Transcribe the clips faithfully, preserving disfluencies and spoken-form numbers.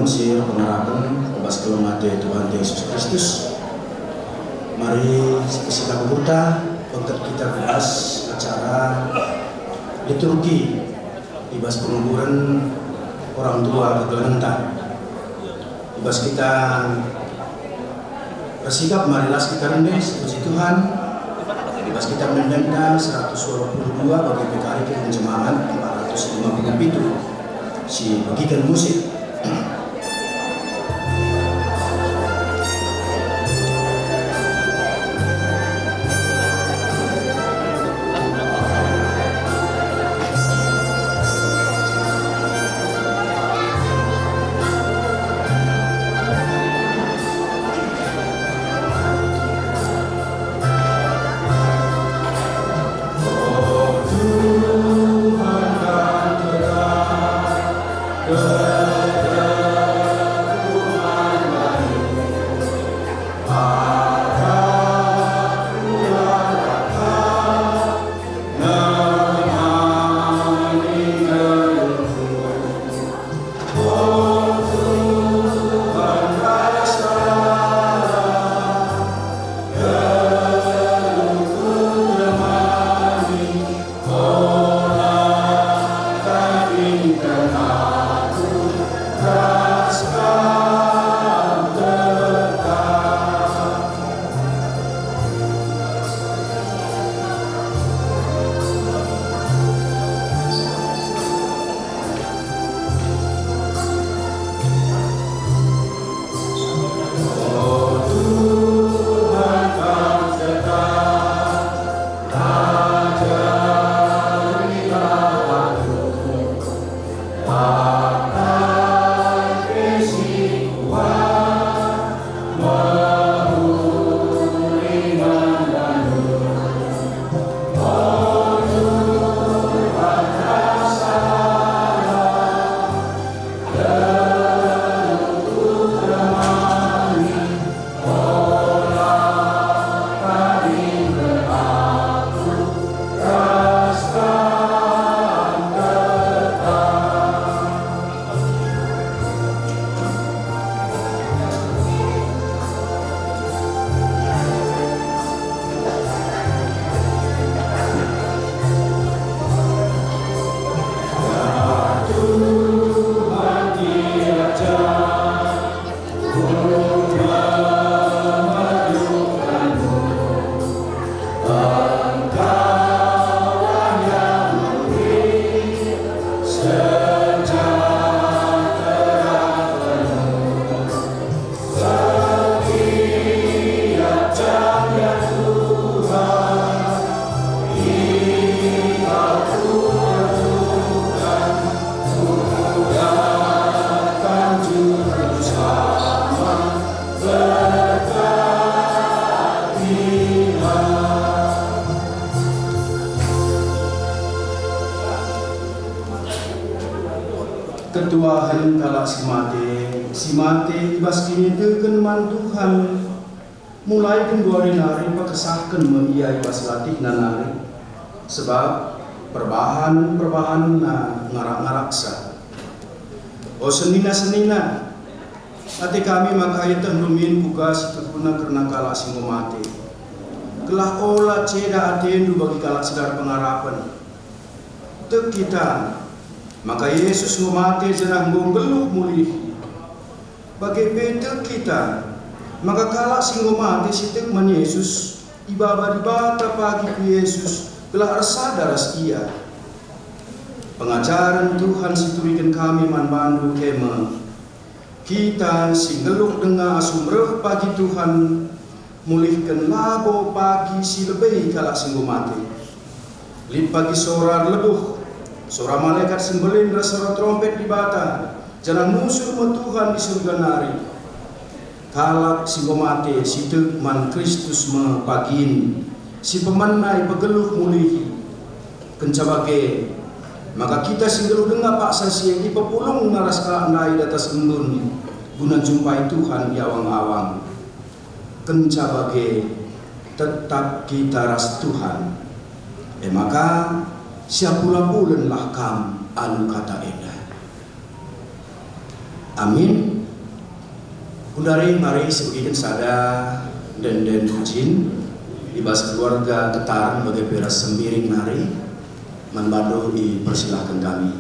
Si erpengarapen i bas keleng ate Tuhan Yesus Kristus. Mari sikap-sikap ukurta, bengket kita ku bas acara liturgi i bas penguburen orang tua kekelengenta. I bas kita ersikap, mari ras kita rende, puji Tuhan. I bas kita ende-enden seratus dua puluh dua, bagi P K R I Kirun Jemaat empat ratus lima puluh pitu. Sibegiken musik. Ketuahen kalak si mate, si mate i bas kiniteken man Tuhan, mulai genduari nari pekesahken me ia i bas latihna nari, sebab perbahan-perbahanenna ngarak-ngaraksa. O senina-senina, ate kami maka ietehndu min kuga si tuhuna kerna kalak si enggo mate, gelah ola ceda atendu bagi kalak si la erpengarapen. Tek kita maka Yesus enggo mate janah enggo nggeluh mulihi. Bage pe tek kita maka kalak si enggo mate si tek man Yesus ibaba Dibata pagi ku Yesus gelah ersada ras Ia. Pengajaren Tuhan si ituriken kami man bandu e me, kita si nggeluh denga asum reh pagi Tuhan mulihken labo pagi si lebe kalak si enggo mate. Lit pagi sora erlebuh, sora malekat si mbelin ras sora terompet Dibata, janah nusur me Tuhan i Surga nari. Kalak si enggo mate si tek man Kristus me pagin si pemena ipegeluh mulihi. Kenca bage, maka kita si nggeluh denga paksa si e ipepulungna ras kalak ndai i datas embun guna njumpai Tuhan i awang-awang. Kenca bage, tetap kita ras Tuhan. E maka, siapula-pulenlah kam alu kata enda. Amin. Kundari mari sibegiken sada ende-enden pujin i bas keluarga Ketaren bage pe ras Sembiring nari man bandu ipersilahken kami.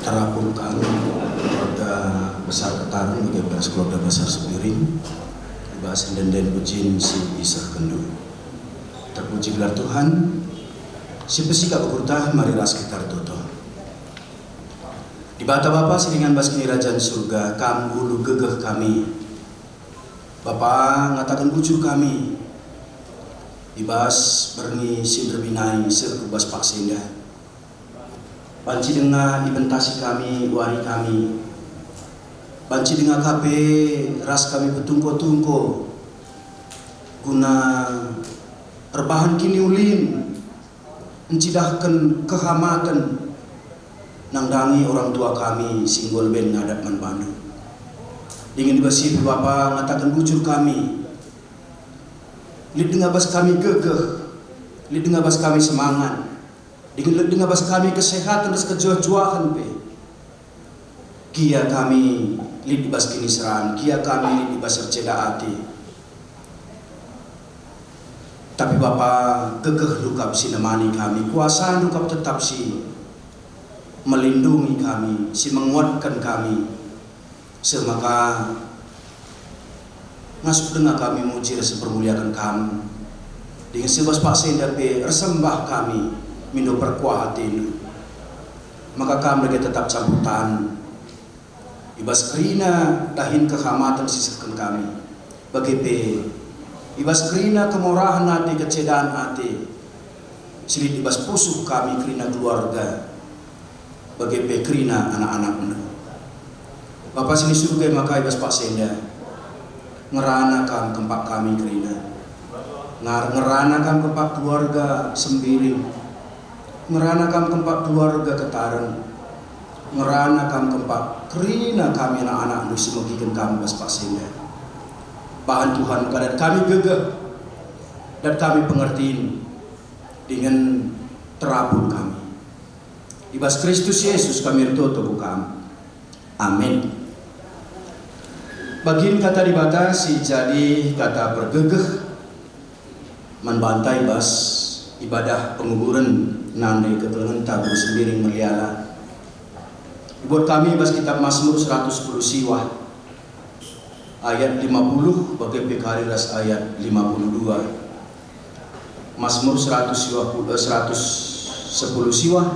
Terapung kami keluarga besar Ketaren bage pe ras keluarga besar Sembiring i bas ende-enden pujin si isehkenndu. Terpuji gelar Tuhan, si pesikap ukurta mari ras kita ertoto. Dibata Bapa si ringan bas Kinirajan Surga, Kam ulu gegeh kami. Bapa, ngataken bujur kami, i bas berngi si nderbi nai seh ku bas paksa enda. Banci denga ibentasi kami wari kami. Banci denga ka pe ras kami petungko-tungko guna erbahan kiniulin, ncidahken kehamaten, nandangi orang tua kami si enggo leben ngadap man bandu. Dingen i bas si pe Bapa ngataken bujur kami, lit denga bas kami gegeh, lit denga bas kami semangat, dingen lit denga bas kami kesehaten ras kejuah-juahen pe. Gia kami lit i bas kiniseran, gia kami lit i bas erceda ate. Tapi Bapa, gegeh kap si nemani kami, kuasaNdu kap tetap si melindungi kami, si menguatkan kami, seh maka ngasup denga kami muji ras mpermuliaken Kam. Dingen si bas paksa enda pe ersembah kami mindo perkuah ateNdu. Maka Kam dage tetap campur tan. I bas kerina dahin kehamaten si sehken kami, bage pe i bas kerina kemorahen ate, kecedan ate, si lit i bas pusuh kami kerina keluarga, bage pe kerina anak-anakNdu. Bapa si i Surga, maka i bas paksa enda, ngerana Kam kempak kami kerina. Ngar-, ngerana Kam kempak keluarga Sembiring. Ngerana Kam kempak keluarga Ketaren. Ngerana Kam kempak kerina kami anak-anakNdu si megiken Kam bas paksa enda. Bahan Tuhan, maka dat kami gegeh, dat kami pengertin, dingen terapul kami. I bas Kristus Yesus kami ertoto ku Kam. Amin. Bagin kata Dibata si jadi kata pergegeh man banta i bas ibadah penguburen nande kekelengenta Guru Sembiring Meliala. Ibuat kami i bas kitab Masmur seratus sepuluh siwah, ayat lima puluh bage pe kari ras ayat lima puluh dua. Masmur seratus siwah pul-, eh, seratus sepuluh siwah,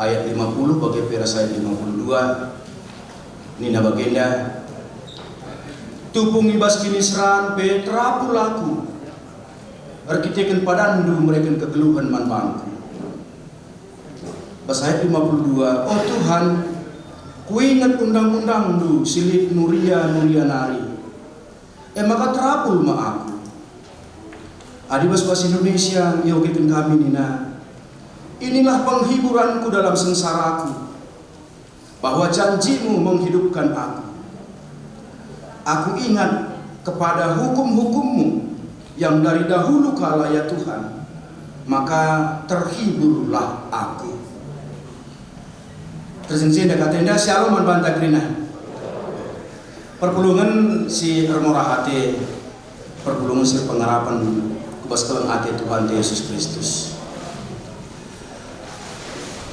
ayat lima puluh bage pe ras ayat lima puluh dua. Nina bagenda, "Tupung i bas kiniseran pe terapul aku, erkiteken padanNdu mereken kegeluhen man bangku." Bas ayat lima puluh dua, "O Tuhan, kuinget undang-undangNdu si lit nuria-nuria nari, e maka terapul me aku." Adi bas bahasa Indonesia, iogeken kami nina, "Inilah penghiburanku dalam sengsaraku, bahwa janji-Mu menghidupkan aku. Aku ingat kepada hukum-hukum-Mu yang dari dahulu kala, ya Tuhan, maka terhiburlah aku." Terjeng-jeng kata enda, shalom man banta kerina. Perpulungen si ermurah ate, perpulungen si erpengarapen ku bas keleng ate Tuhanta Yesus Kristus.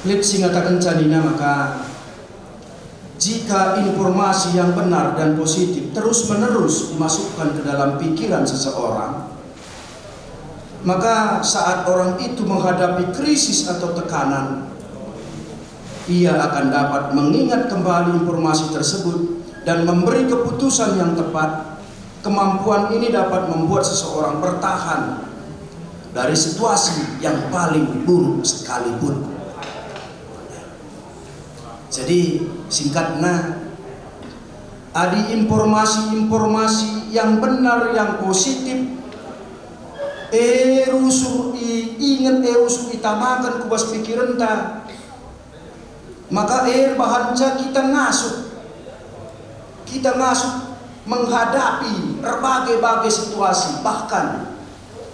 Lit si ngataken canina maka, jika informasi yang benar dan positif terus-menerus dimasukkan ke dalam pikiran seseorang, maka saat orang itu menghadapi krisis atau tekanan, ia akan dapat mengingat kembali informasi tersebut dan memberi keputusan yang tepat. Kemampuan ini dapat membuat seseorang bertahan dari situasi yang paling buruk sekalipun. Jadi, singkatna, adi informasi-informasi yang benar, yang positif, e rusur iinget, e rusur itamaken ku bas pikirenta, maka erbahanca kita ngasup, kita ngasup menghadapi erbagai-bagai situasi, bahkan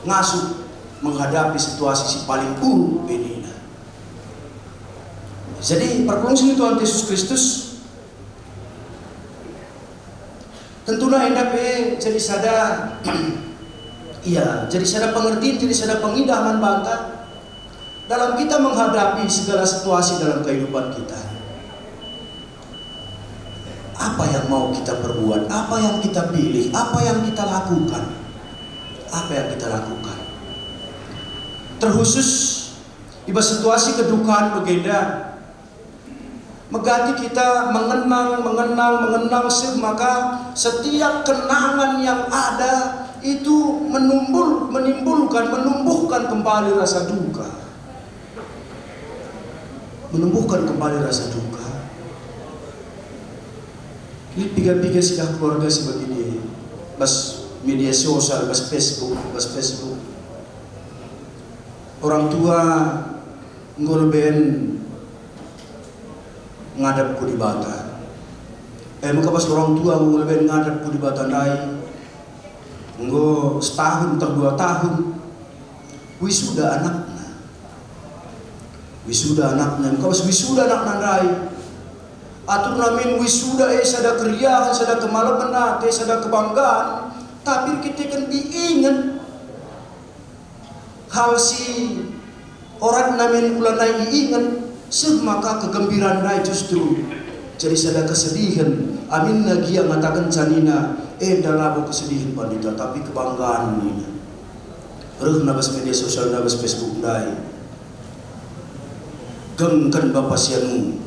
ngasup menghadapi situasi si paling buruk pe nina. Jadi, perpulungen Tuhan Yesus Kristus, tentuna enda pe jadi sada, ya, jadi sada pengertin, jadi sada pengidah man banta dalam kita menghadapi segala situasi dalam kehidupan kita. Apa yang mau kita perbuat? Apa yang kita pilih? Apa yang kita lakukan? Apa yang kita lakukan? Terkhusus i bas situasi kedukaan bagenda, megati kita mengenang, mengenang, mengenang seh maka setiap kenangan yang ada itu menumbul-, menimbulkan, menumbuhkan kembali rasa duka. Menumbuhkan kembali rasa duka. Lit piga-piga sidah keluarga si bagidi, bas media sosial, bas Facebook, bas Facebook. Orang tua enggo leben ngadap ku Dibata. E maka bas orang tua enggo leben ngadap ku Dibata ndai, enggo setahun atau dua tahun, wisuda anakna. Wisuda anakna, maka bas wisuda anakna ndai, aturna min wisuda e sada keriahen, sada kemalemen ate, sada kebanggaan, tapi erkiteken iinget hal si oratna min ulanai iinget, Seh maka kegembiran ndai justru jadi sada kesedihen, aminna gia ngatakenca nina, "Enda labo kesedihen, Pandita, tapi kebanggaan," nina. Rehna bas media sosial, bas Facebook ndai. "Gengken bapa si anu,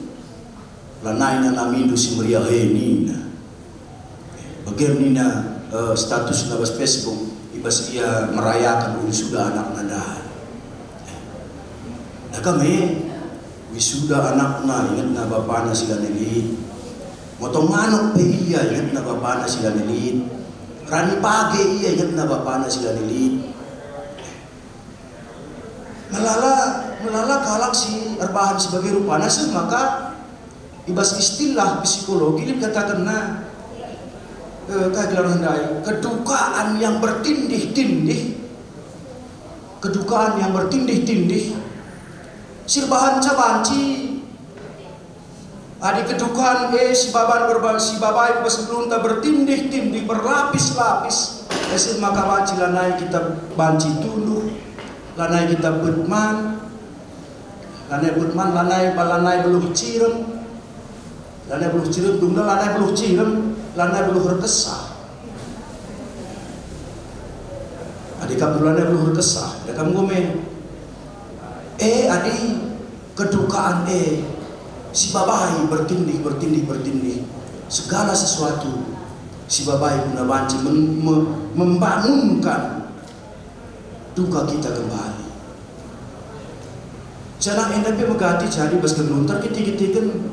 lanai nanamindu si meriah e," nina. Bage nina, eh, statusna bas Facebook, ibas ia merayaken wisuda anakna ndai. Nah, kami wisuda anakna, ingetna bapana si la lit. Motong manuk pe ia, ingetna bapana si la lit. Rani page ia, ingetna bapana si la lit. Melala, melala kalak si erbahan si bage rupana, seh maka ibas istilah psikologi lit katakenna, eh, kai gelarna ndai, kedukaan yang bertindih-tindih, kedukaan yang bertindih-tindih, si erbahanca banci. Adi kedukaan e sibaban berba-, sibabai bas geluhta bertindih-tindih, berlapis-lapis, e seh maka banci lanai kita banci tunduh, lanai kita bet man, lanai bet man, lanai ba-, lanai beluh cirem, lanai beluh cirem, dungna lanai beluh cirem, lanai beluh erkesah. Adi kam lanai beluh erkesah, adi kam nggo me. Eh, adi kedukaan e sibabai bertindih, bertindih, bertindih. Segala sesuatu sibabai guna banci men-, me-, membangunkan duka kita kembali. Janah enda pe megati jadi bas geluhta erkite-kiteken.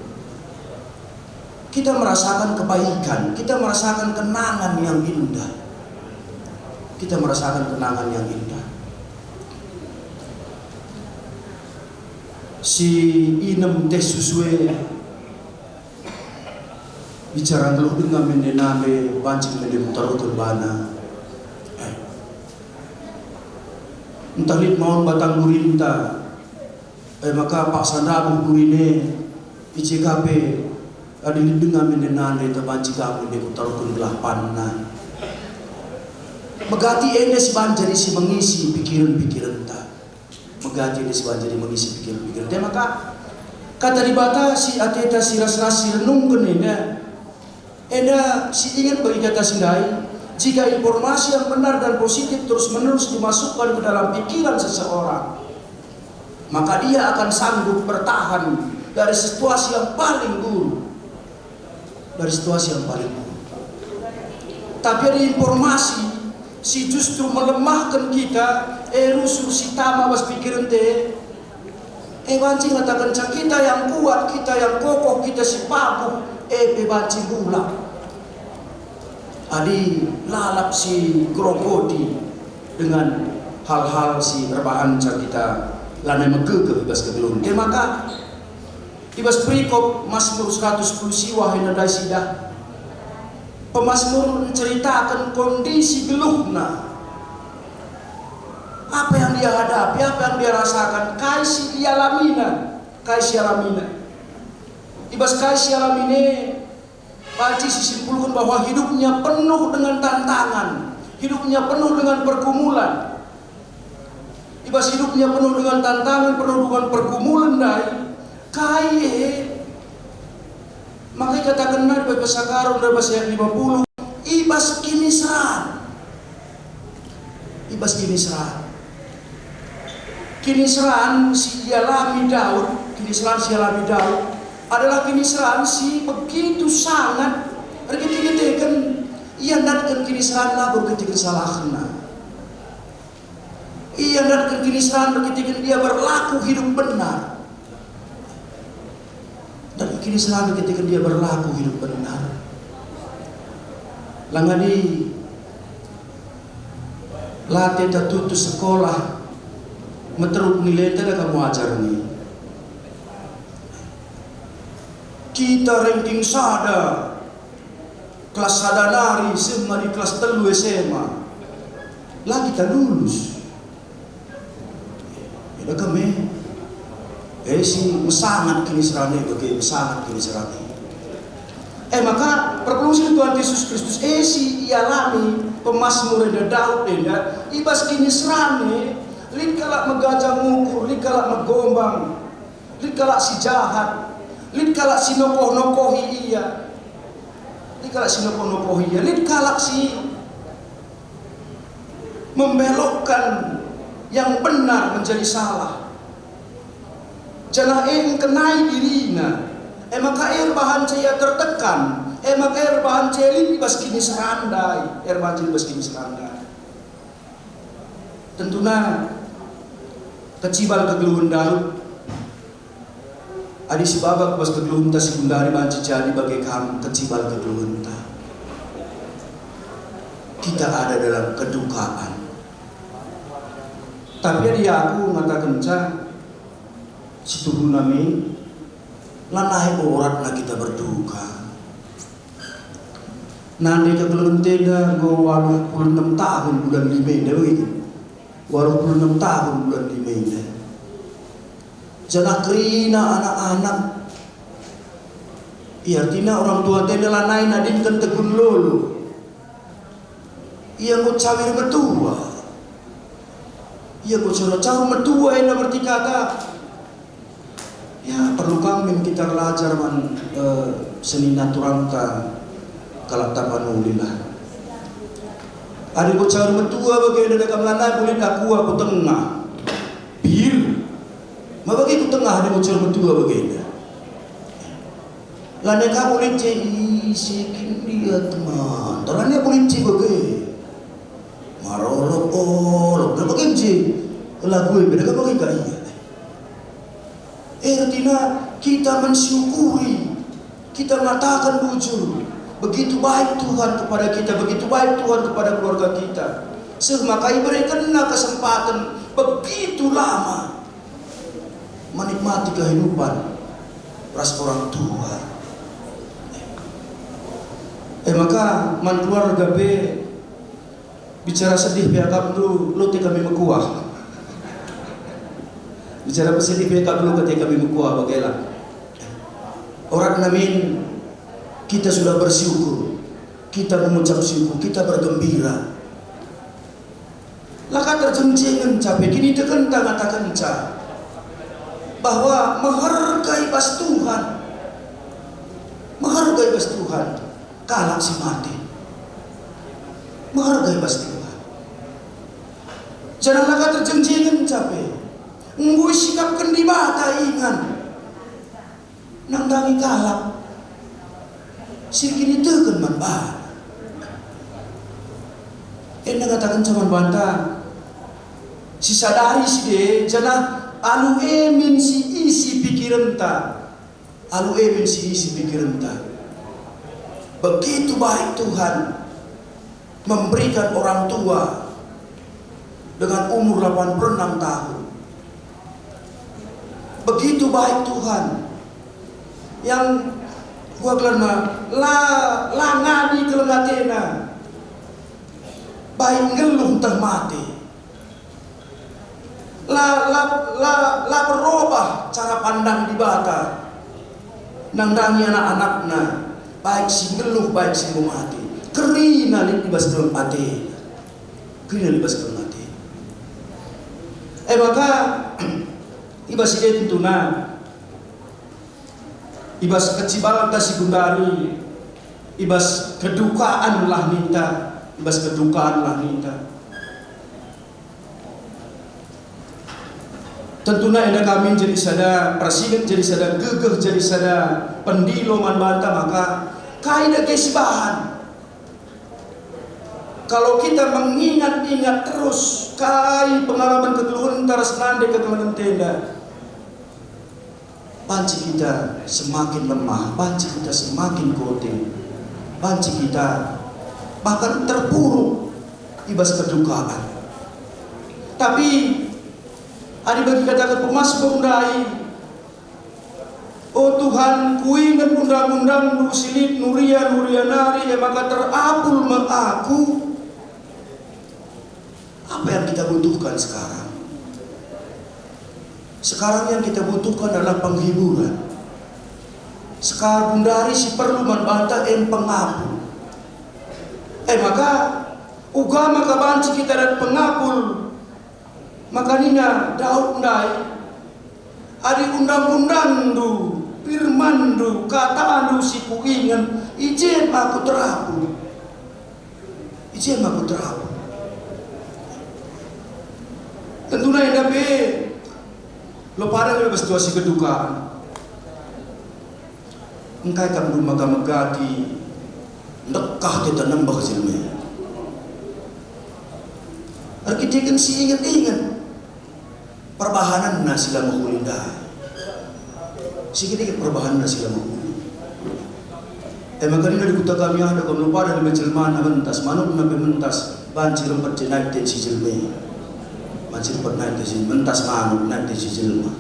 Kita merasakan kebaikan, kita merasakan kenangan yang indah. Kita merasakan kenangan yang indah. Si inem teh susu e, bicara nggeluh denga mende nande, banci mende kutaruhken bana. Eh. Ntah lit maun batang durinta, e maka paksa ndabuh durin e, i je ka pe, adi lit denga mende nande, banci ka mende kutaruhken gelah panna. Megati enda si banci jadi si mengisi pikiren-pikirenta. Megati enda si banci jadi mengisi pikiren-pikirenta. E maka Kata Dibata si ateta si ras-ras si renungken enda, enda si inget bagi kata si ndai, jika informasi yang benar dan positif terus-menerus dimasukkan ke dalam pikiran seseorang, maka dia akan sanggup bertahan dari situasi yang paling buruk. Dari situasi yang paling buruk. Tapi ada informasi si justru melemahken kita, e rusur si tama bas pikiren te, e banci ngatakenca kita yang kuat, kita yang kokoh, kita si paguh, e pe banci bulak. Adi lalap si gerogoti dengan hal-hal si erbahanca kita lanai megegeh i bas kegeluhen. E maka, i bas perikop Masmur seratus sepuluh siwah enda ndai sidah, pemasmur nceritaken kondisi geluhna. Apa yang dia hadapi, apa yang dia rasakan, kai si ialamina, kai si ialamina. I bas kai si ialamina, banci sisimpulken bahwa hidupnya penuh dengan tantangan, hidupnya penuh dengan pergumulan. I bas hidupnya penuh dengan tantangan, penuh dengan pergumulan ndai, kai e? Maka ikatakenna i bas Pasaka Rut, bas ayat lima puluh, i bas kiniseran. I bas kiniseran. Kiniseran si ialami Daud, kiniseran si ialami Daud adalah kiniseran si begitu sangat erkite-kiteken. Ia ndatken kiniseran labo erkiteken salahna. Ia ndatken kiniseran erkiteken dia berlaku hidup benar. Dan kiniseran erkiteken dia berlaku hidup benar. Langadi late tatutus sekolah, meteruk nilai enda kamu ajar ni. Kita ranking sada, kelas sada nari seh mari kelas telu S M A. La kita lulus. Eda kami. Eh, si mesangat kiniseran e, bage mesangat kiniseran e. Eh, maka perpulungsi Tuhan Yesus Kristus, eh, si ialami pemasmur enda, Daud enda, i bas kiniseran e, lit kalak meganjang ukur, lit kalak megombang. Lit kalak si jahat, lit kalak si nokoh-nokohi ia, lit kalak si nokoh-nokohi ia, lit kalak si membelokkan yang benar menjadi salah. Janah e engkenai dirina, e maka e erbahanca ia tertekan, e maka e erbahanca ia lit i bas kiniseran ndai, e erbahanca lit i bas kiniseran ndai. Tentuna kecibal kegeluhen Daud. Adi sibaba ku bas kegeluhenta si gundari banci jadi bage kam kecibal kegeluhenta. Kita ada dalam kedukaan. Tapi adi aku ngatakenca, situhuna min, lanai oratna kita berduka. Nande kegeluhenta enda enggo waluh puluh enem tahun bulan lima enda begitu. Waluh puluh enem tahun bulan lima enda. Janah kerina anak-anak. Ia artina orang tua enda lanai nadingken tegun lolo. Ia enggo cawir metua. Ia enggo cawir-cawir metua enda berarti kata. Ya, perlu kami kita belajar man, eh, seni naturanta kalak Tapanuli lah. Adi enggo cawir metua bagenda kam lanai bulit aku, aku tengah. Pir. Ma bage ku tengah adi enggo cawir metua bagenda. Lanai ka bulit je isi kin dia teman. Lanai bulit je bage. Marolok-olok. Nah, bage je lagu e beda ka bage ka ia. Eh, ertina kita mensyukuri, kita mengatakan bujur, begitu baik Tuhan kepada kita, begitu baik Tuhan kepada keluarga kita, seh maka iberekenNa kesempatan begitu lama menikmati kehidupan ras orang tua. Eh, maka man keluarga pe, bicara sedih pe akapndu, lit kami mekuah. Bicara pesedih pe akapndu, lit kami mekuah, bagela. Oratna min, kita sudah bersyukur, kita mengucap syukur, kita bergembira. La ka terjengjengenca pe, kinitekenta ngatakenca bahwa meherga i bas Tuhan, meherga i bas Tuhan kalak si mate. Meherga i bas Tuhan. Janah la ka terjengjengenca pe. Enggo isikapken Dibata ingan nandangi kalak si kiniteken man bana. Enda ngatakenca man banta, sisadari si e, janah alu e min si isi pikirenta. Alu e min si isi pikirenta. Begitu baik Tuhan memberikan orang tua dengan umur delapan puluh enam tahun. Begitu baik Tuhan yang gua gelarna la, la ngadi keleng atena, baik nggeluh ntah mate. La, la, la, la berobah cara pandang Dibata nandangi anak-anakna, baik si nggeluh, baik si enggo mate. Kerina lit i bas keleng ate. Kerina lit i bas keleng ate. E maka, i bas si e tentuna, i bas kecibalta si gundari, i bas kedukaan lah ninta, i bas kedukaan lah ninta. Tentuna enda kami jadi sada persiget, jadi sada gegeh, jadi sada pendilo man banta, maka kai dage sibahan? Kalau kita mengingat-ingat terus kai pengalaman kegeluhenta ras nande kegeluhenta enda, banci kita semakin lemah, banci kita semakin kote, banci kita bahkan terpuruk i bas kedukaan. Tapi adi bagi kataken pemasmur ndai, "O Tuhan, kuinget undang-undangNdu si lit nuria-nuria nari, e maka terapul me aku." Apa yang kita butuhkan sekarang? Sekarang yang kita butuhkan adalah penghiburan. Sekarang gundari si perlu man banta em pengapul. E maka, uga maka banci kita dat pengapul. Maka nina Daud ndai, Adi undang-undangndu, firmanndu, katandu si kuinget, i je me aku terapung. I je me aku terapung. Tentuna enda pe, lo pada lebe situasi kedukaan. Engkai kam dum maka megati, ndekah kita nembeh jelma. Erkiteken si inget-inget. Perbahanenna si la mehuli ndai. Si kiniken perbahanenna si la mehuli. E maka nina di kuta kami, ada kam lupada lebe jelmana mentas, manukna pe mentas, banci rempet je naik tensi jelma. Banci rempet naik tensi, mentas manuk, naik tensi jelma.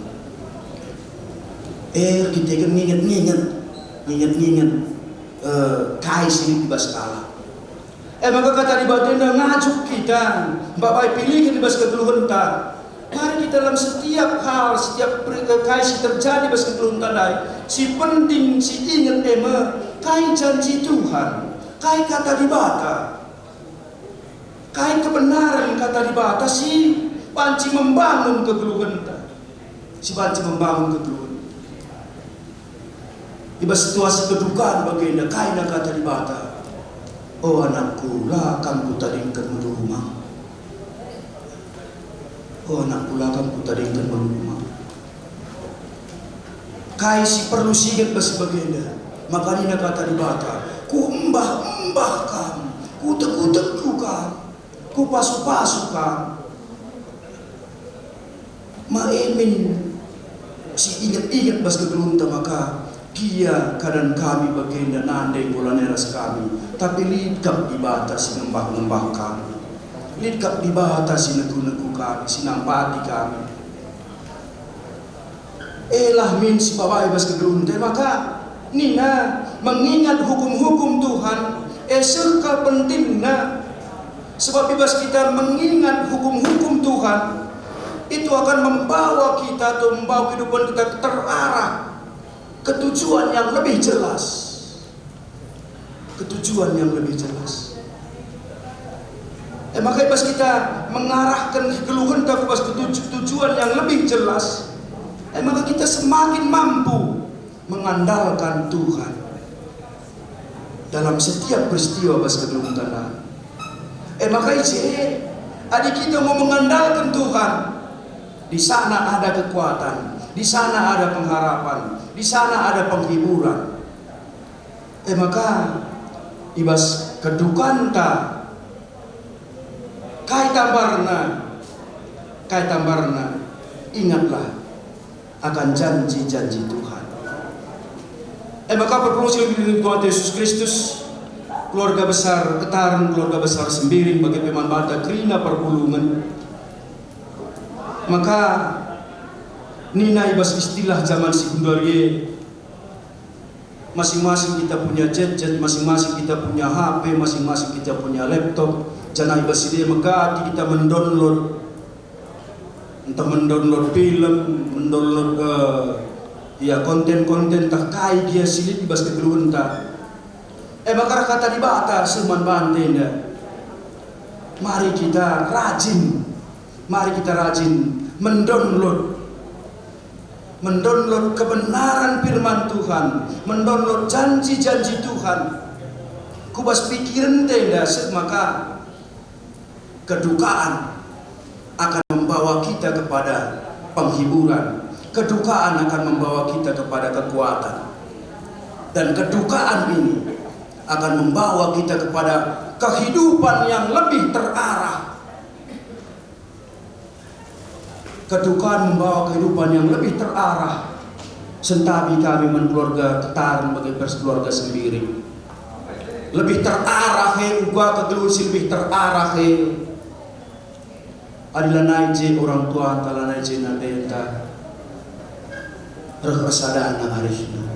E, erkiteken nginget-nginget, nginget-nginget, eh, kai si lit i bas kalak. E maka kata Dibata enda ngajuk kita, mbabai pilihen i bas kegeluhenta. Mari kita dalam setiap hal, setiap peri-, kai si terjadi i bas kegeluhenta ndai, si penting, si inget e me, kai janji Tuhan, kai kata Dibata, kai kebenaran kata Dibata si banci membangun kegeluhenta, si banci membangun kegeluhenta. I bas situasi kedukaan bagenda, kai nina kata Dibata? O anakku, la kam kutadingken melumang. O anakku, la kam kutadingken melumang. Kai si perlu siget bas si bagenda? Maka nina kata Dibata, "Kuembah-embah kam, kuteku-teku kam, kupasu-pasu kam." Ma e min si inget-inget bas kegeluhenta maka gia keadaan kami bagenda nande enggo lanai ras kami, tapi lit kap Dibata si ngembah-ngembah kami. Lit kap Dibata si neku-neku kami, si nampati kami. E lah min si babai bas kegeluhenta, maka nina mengingat hukum-hukum Tuhan, e seh ka pentingna. Sebab i bas kita mengingat hukum-hukum Tuhan, itu akan membawa kita atau membawa kehidupan kita terarah ke tujuan yang lebih jelas. Ke tujuan yang lebih jelas. E maka i bas kita mengarahken kegeluhenta ku bas ketuju-, tujuan yang lebih jelas, e maka kita semakin mampu mengandalkan Tuhan dalam setiap peristiwa bas kegeluhenta. E maka i je, adi kita mau mengandalkan Tuhan, di sana ada kekuatan, di sana ada pengharapan, di sana ada penghiburan. E maka, i bas kedukanta, kai tambarna, kai tambarna, ingatlah akan janji-janji Tuhan. E maka, perpulungen si ibereken Tuhan Yesus Kristus, keluarga besar Ketaren, keluarga besar Sembiring, bage pe man banta kerina perpulungen. Maka, nina i bas istilah jaman si genduari e, masing-masing kita punya jetjet, masing-masing kita punya H P, masing-masing kita punya laptop, janah i bas si e megati kita mendownload, ntah mendownload film, mendownload, eh, ya, konten-konten, ntah kai gia si lit i bas kegeluhenta. E maka kata Dibata seh man banta enda, mari kita rajin, mari kita rajin mendownload mendownload kebenaran firman Tuhan, mendownload janji-janji Tuhan. Ku bas pikirenta enda seh maka kedukaan akan membawa kita kepada penghiburan. Kedukaan akan membawa kita kepada kekuatan. Dan kedukaan ini akan membawa kita kepada kehidupan yang lebih terarah. Kedukaan membawa kehidupan yang lebih terarah. Sentabi kami man keluarga Ketaren bage pe ras keluarga Sembiring. Lebih terarah e, uga kegeluhen si lebih terarah e. Adi lanai je orang tuanta, lanai je nandenta, reh ersadana arihna.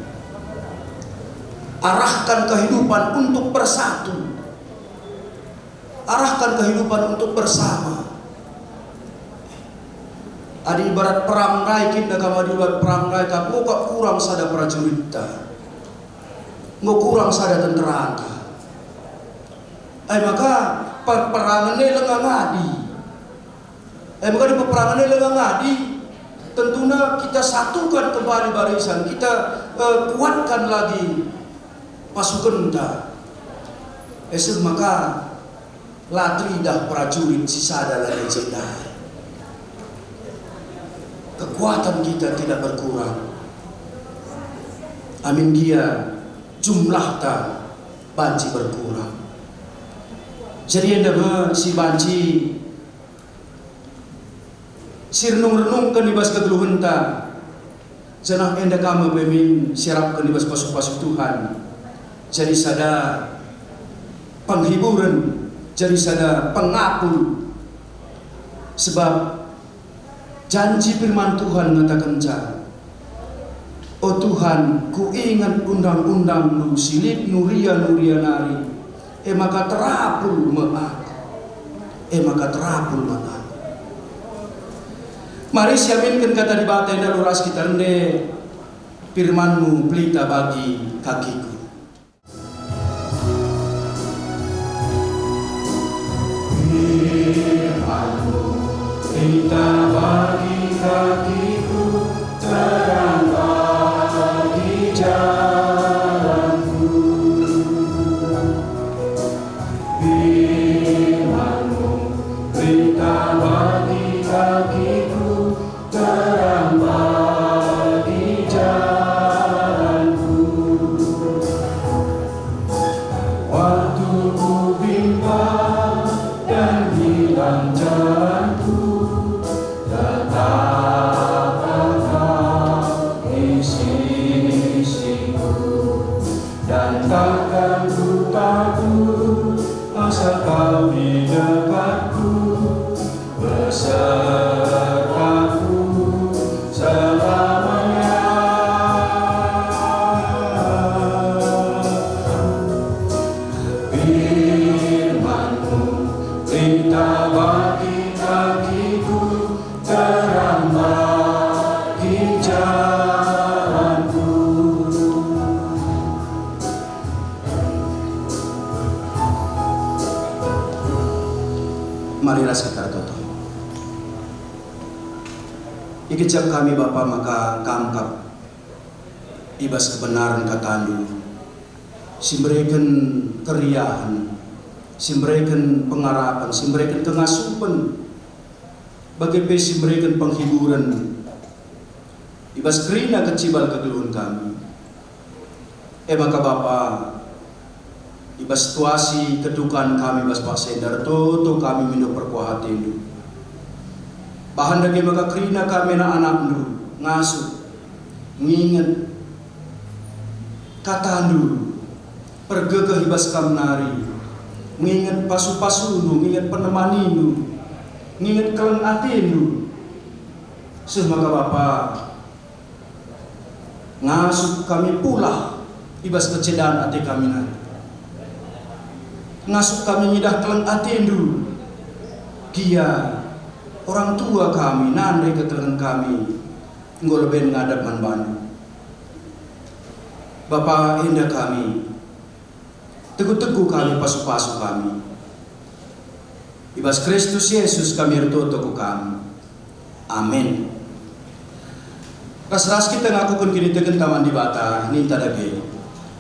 Arahkan kehidupan untuk bersatu. Arahkan kehidupan untuk bersama. Adi ibarat perang ndai, kin da kam adi ibarat perang ndai, enggo kap kurang sada prajuritta, enggo kurang sada tenteranta. E maka, peperangen e langa ngadi. E maka, adi peperangen e langa ngadi, Tentuna kita satukan kembali barisan, kita, eh, kuatkan lagi pasukenta. Eh, seh maka la teridah prajurit si sada labo cendai. Kekuatan kita tidak berkurang. Amin gia jumlahta banci berkurang. Jadi enda me si banci si renung-renungken i bas kegeluhenta, janah enda ka me pe min si arapken i bas pasu-pasu Tuhan. Jadi sada penghiburen, jadi sada pengapul. Sebab janji firman Tuhan ngatakenca, "O Tuhan, kuinget undang-undangNdu si lit nuria-nuria nari, e maka terapul me aku, e maka terapul me aku." Mari siaminken kata Dibata enda, luras kita rende, "FirmanMu pelita bagi kakiku." Pelita bagi kakiku, terang bagi jalanku. FirmanMu pelita bagi kakiku, terang bagi jalanku. Waktu kubimbang dan hilang jalanku, tetaplah Kau di sisiku. Dan takkan ku takut, asa Kau di dekatku, besertaku selamanya. FirmanMu pelita bagi kakiku, terang bagi jalanku. Mari ras kita ertoto. Igejap kami, Bapa, maka Kam kap i bas kebenaren kataNdu, si mereken keriahen, si mereken pengarapen, si mereken kengasupen, bage pe si mereken penghiburen i bas kerina kecibal kegeluhen kami. E maka Bapa, i bas situasi kedukan kami bas paksa enda, ertoto kami mindo perkuah ateNdu. Bahan dage maka kerina kami anak-anakNdu ngasup, nginget kataNdu, pergegeh i bas Kam nari, nginget pasu-pasuNdu, nginget penemanindu, nginget keleng ateNdu. Seh maka Bapa, ngasup kami pulah i bas kecedan ate kami nari. Ngasup kami ngidah keleng ateNdu. Gia orang tua kami, nande kekelengen kami, enggo leben ngadap man baNdu. Bapa, enda kami, tegu-tegu kami, pasu-pasu kami. I bas Kristus Yesus kami ertoto ku Kam. Amin. Ras-ras kita ngakuken kinitekenta man Dibata, ninta dage,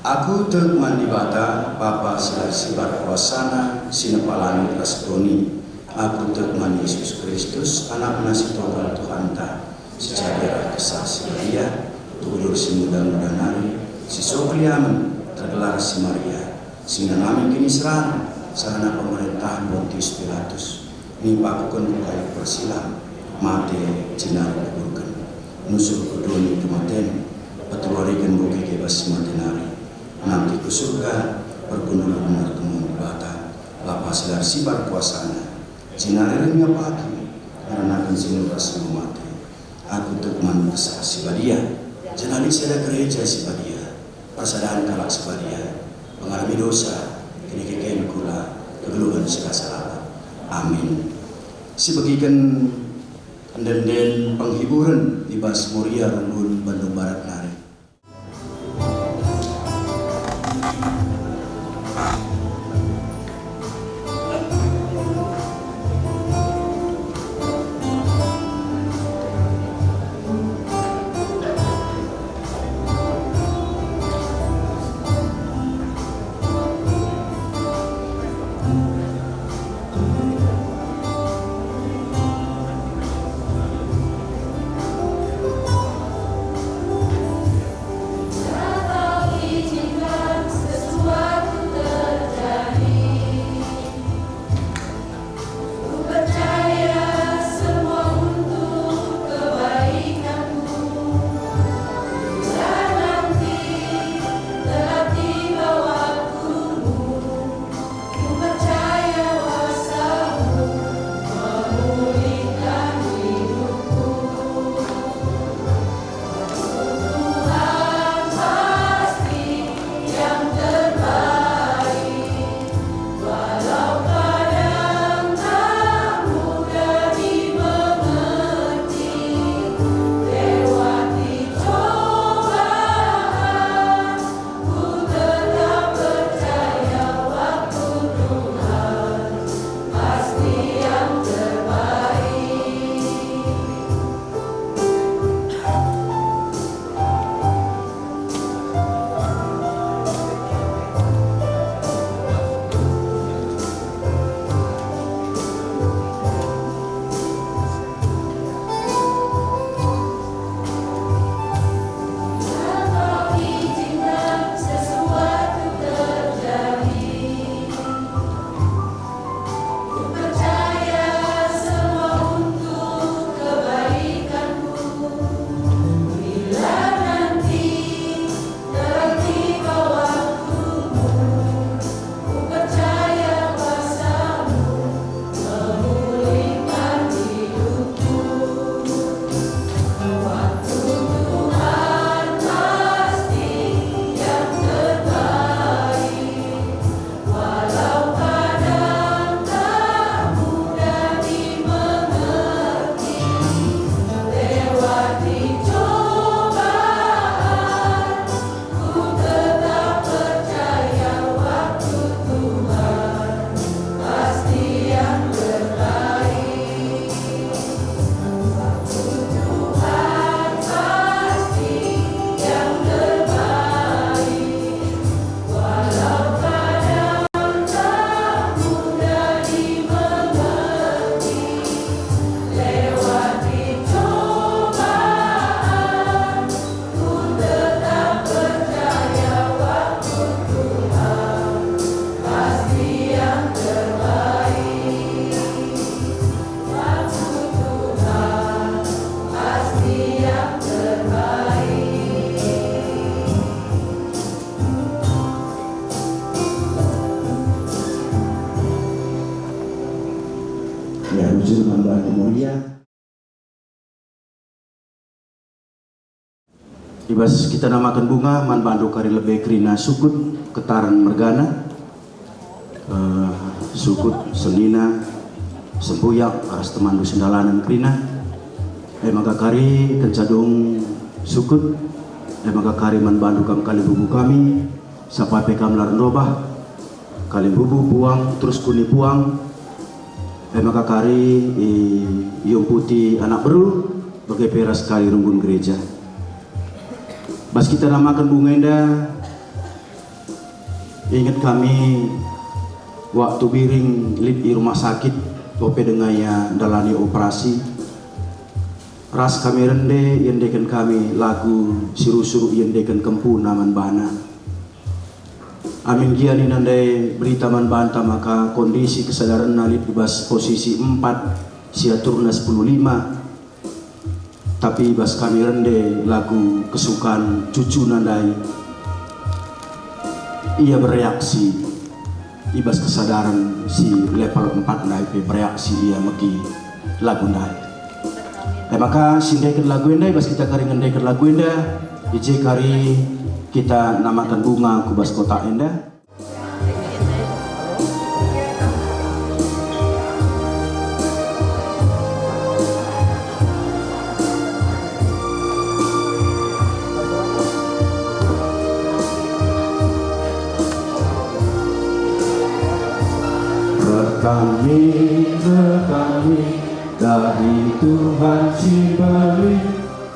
"Aku tek man Dibata, Bapa si la sibar kuasana, si nepa langit ras doni. Aku tek man Jesus Kristus, AnakNa si tunggal Tuhanta, si jadi arah Kesah Si Badia, tuhu si muda-muda nari, si so keliamen, tergelar si Maria, si ngenanami kiniseran, sehana pemerintahen Pontius Pilatus, nipakuken ku kayu persilang, mate, jenari kuburken, nusur ku doni kematen, peteluariken enggo keke bas si mate nari, nangkih ku Surga, pergundul-gundul ertemuan Dibata, Bapa si la ersibar kuasana, jenari reh ia pagi, ngeranaken si nuras enggo mate. Aku tek man Kesah Si Badia, janah lit sada gereja si badia, persadan kalak si badia, pengalami dosa, kinekeken kula, kegeluhen si rasa lalap. Amin." Sibegiken ende-enden penghiburen i bas Moria Runggun, Bandung Barat nari. I bas kita namaken bunga man bandu kari lebe kerina sukut, ketaren mergana, eh, sukut senina, sempuyak ras temandu sendalanen kerina. E maka kari kenca dung sukut, e maka kari man bandu kam kalimbubu kami, sapai pe kam la erndobah, kalimbubu puang, terus kuni puang, e maka kari i-, iumputi anak beru, bage pe ras kari runggun gereja. Bas kita namaken bunga enda, inget kami waktu Biring lit i rumah sakit, ope denga ia ndalani operasi. Ras kami rende iendeken kami lagu si rusur iendeken kempuna man bana. Amin gia nina ndai berita man banta maka kondisi kesadarenna lit i bas posisi empat, si aturna sepuluh lima. Tapi i bas kami rende lagu kesukaan cucuna ndai, ia bereaksi i bas kesadaren si level empat ndai pe bereaksi ia megi lagu ndai. E maka si ndeken lagu enda, i bas kita kari ngendeken lagu enda, i je kari kita namaken bunga ku bas kotak enda. Reh kami, reh kami, dahi Tuhan si mbelin,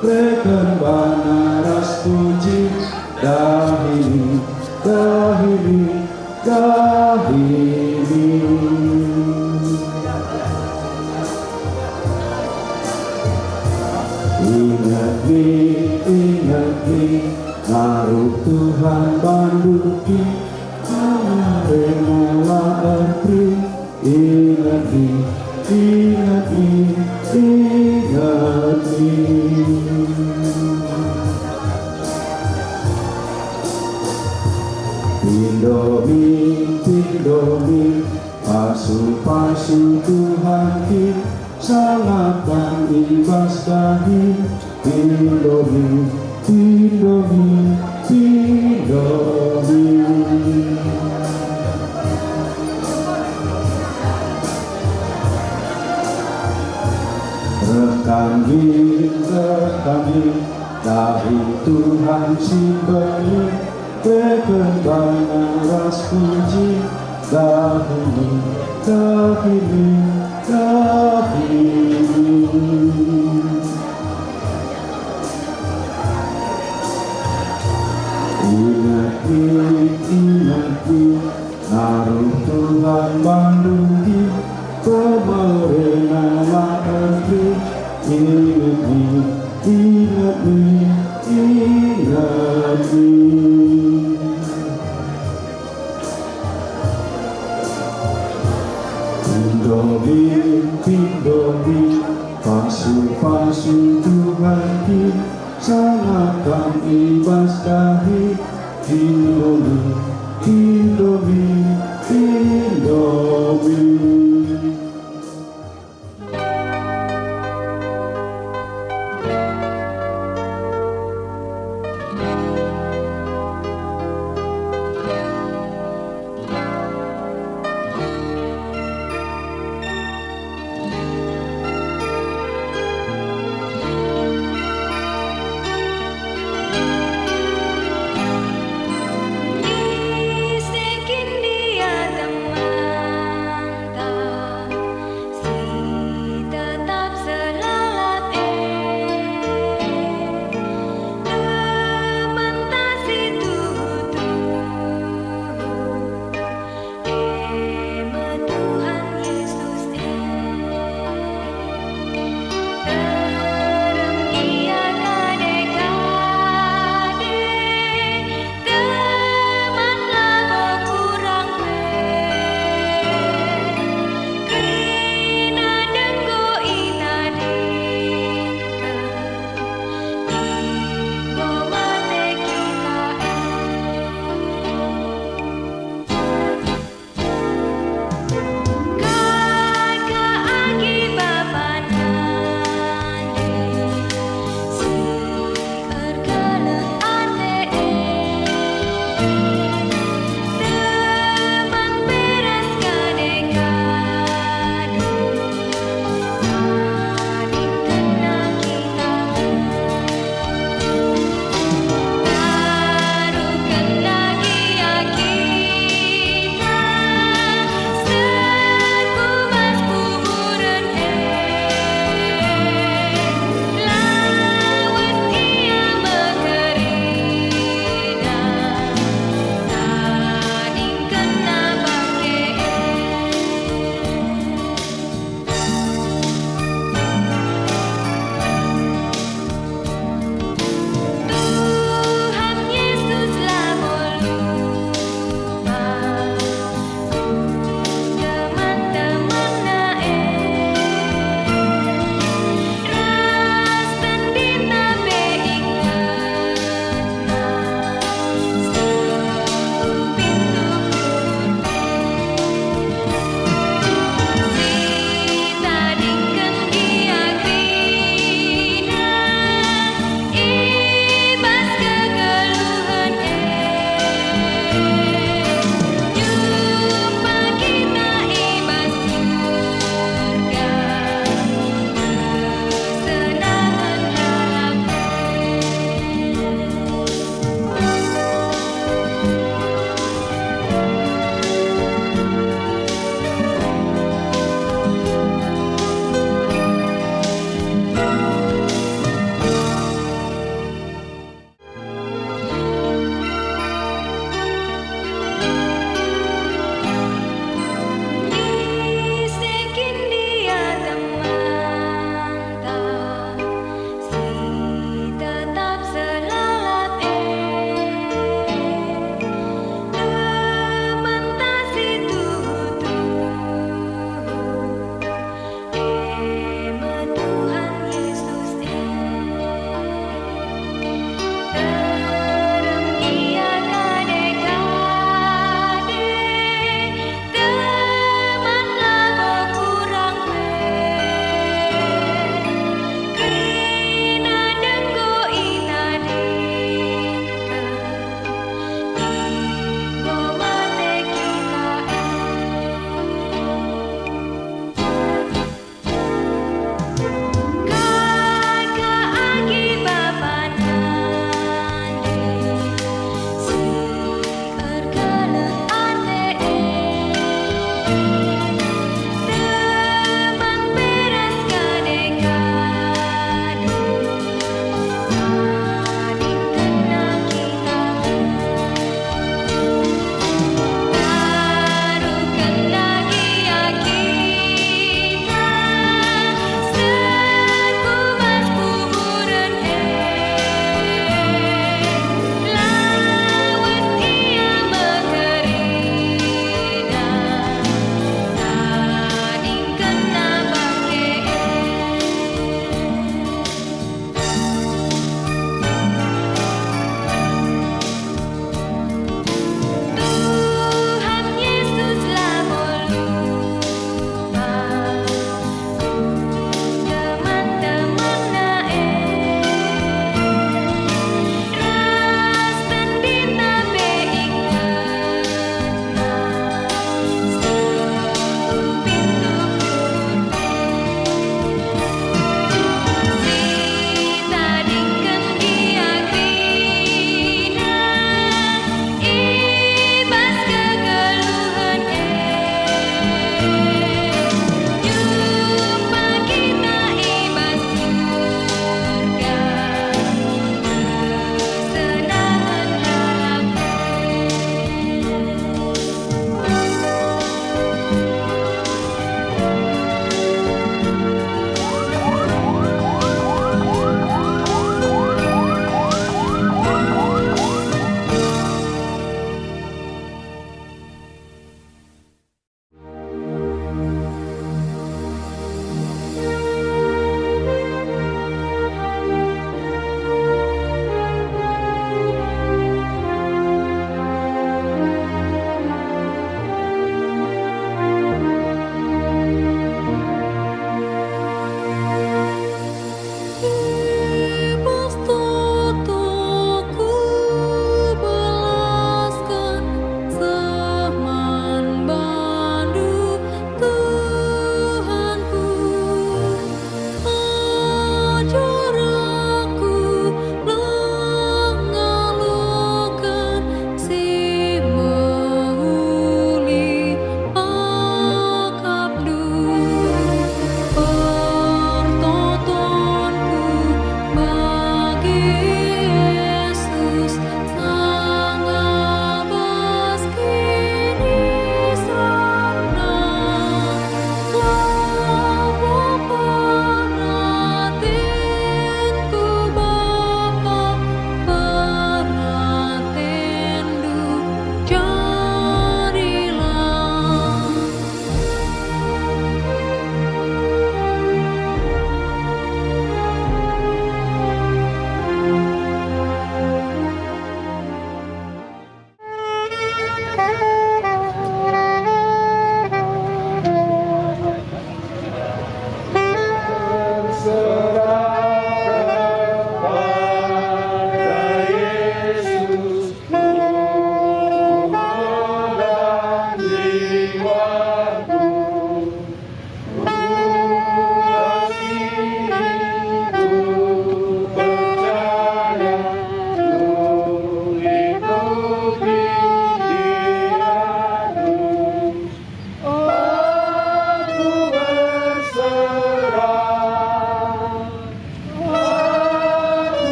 reken bana ras puji, dahi min, dahi min, dahi min. Inget min, inget min, naruh Tuhan bandu kin, kemarin la erperi. Inget min, inget min, inget min. Pindo min, pindo min, pasu-pasu Tuhan kin, sangap kam i bas dahi. Indomie, Indomie, Indomie. Reh kami, reh kami, dahi Tuhan si mbelin, reken bana ras puji, dahi min, dahi min, dahi min. Inget min, inget min, naruh Tuhan bandu kin, pemerena la erperi. Inget min, inget min, inget min. Indomie, Indomie, pasu-pasu Tuhan kin, sangap kam i bas dahi. Indomie, Indomie, Indomie.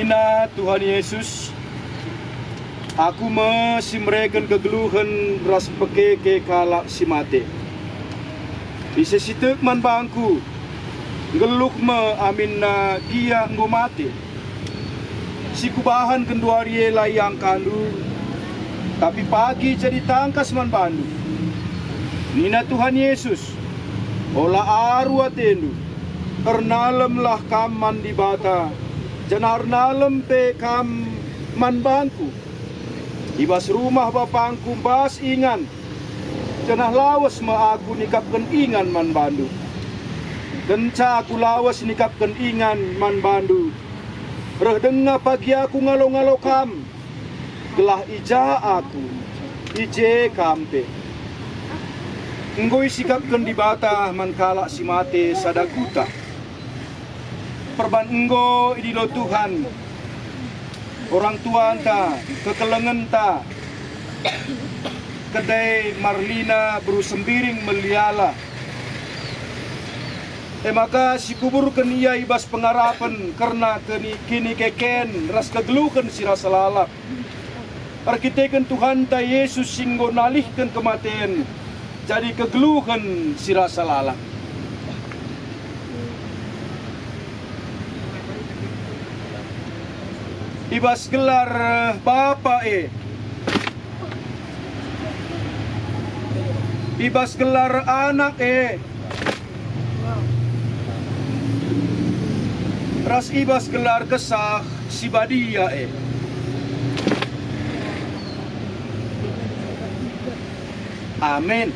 Nina Tuhan Yesus, "Aku me si mereken kegeluhen ras mpekeke kalak si mate. Ise si tek man bangKu, nggeluh me aminna gia enggo mate. Si Kubahan genduari e la iangkandu, tapi pagi jadi tangkas man bandu." Nina Tuhan Yesus, "Ola aru atendu. Ernalemlah kam man Dibata, janah ernalem pe kam man bangKu. I bas rumah BapangKu mbas ingan, janah lawes me Aku nikapken ingan man bandu. Kenca Aku lawes nikapken ingan man bandu, reh denga pagi Aku ngalo-ngalo kam, gelah i ja Aku, i je kam pe." Enggo isikapken Dibata man kalak si mate sada kuta. Perban enggo idilo Tuhan orang tuanta, kekelengenta, kedai Marlina beru Sembiring Meliala. E maka sikuburken ia i bas pengarapen kerna keni-, kinikeken ras kegeluhen si rasa lalap. Erkiteken Tuhanta Yesus si enggo nalihken kematen jadi kegeluhen si rasa lalap. I bas gelar Bapa e, i bas gelar Anak e, ras i bas gelar Kesah Si Badia e. Amin.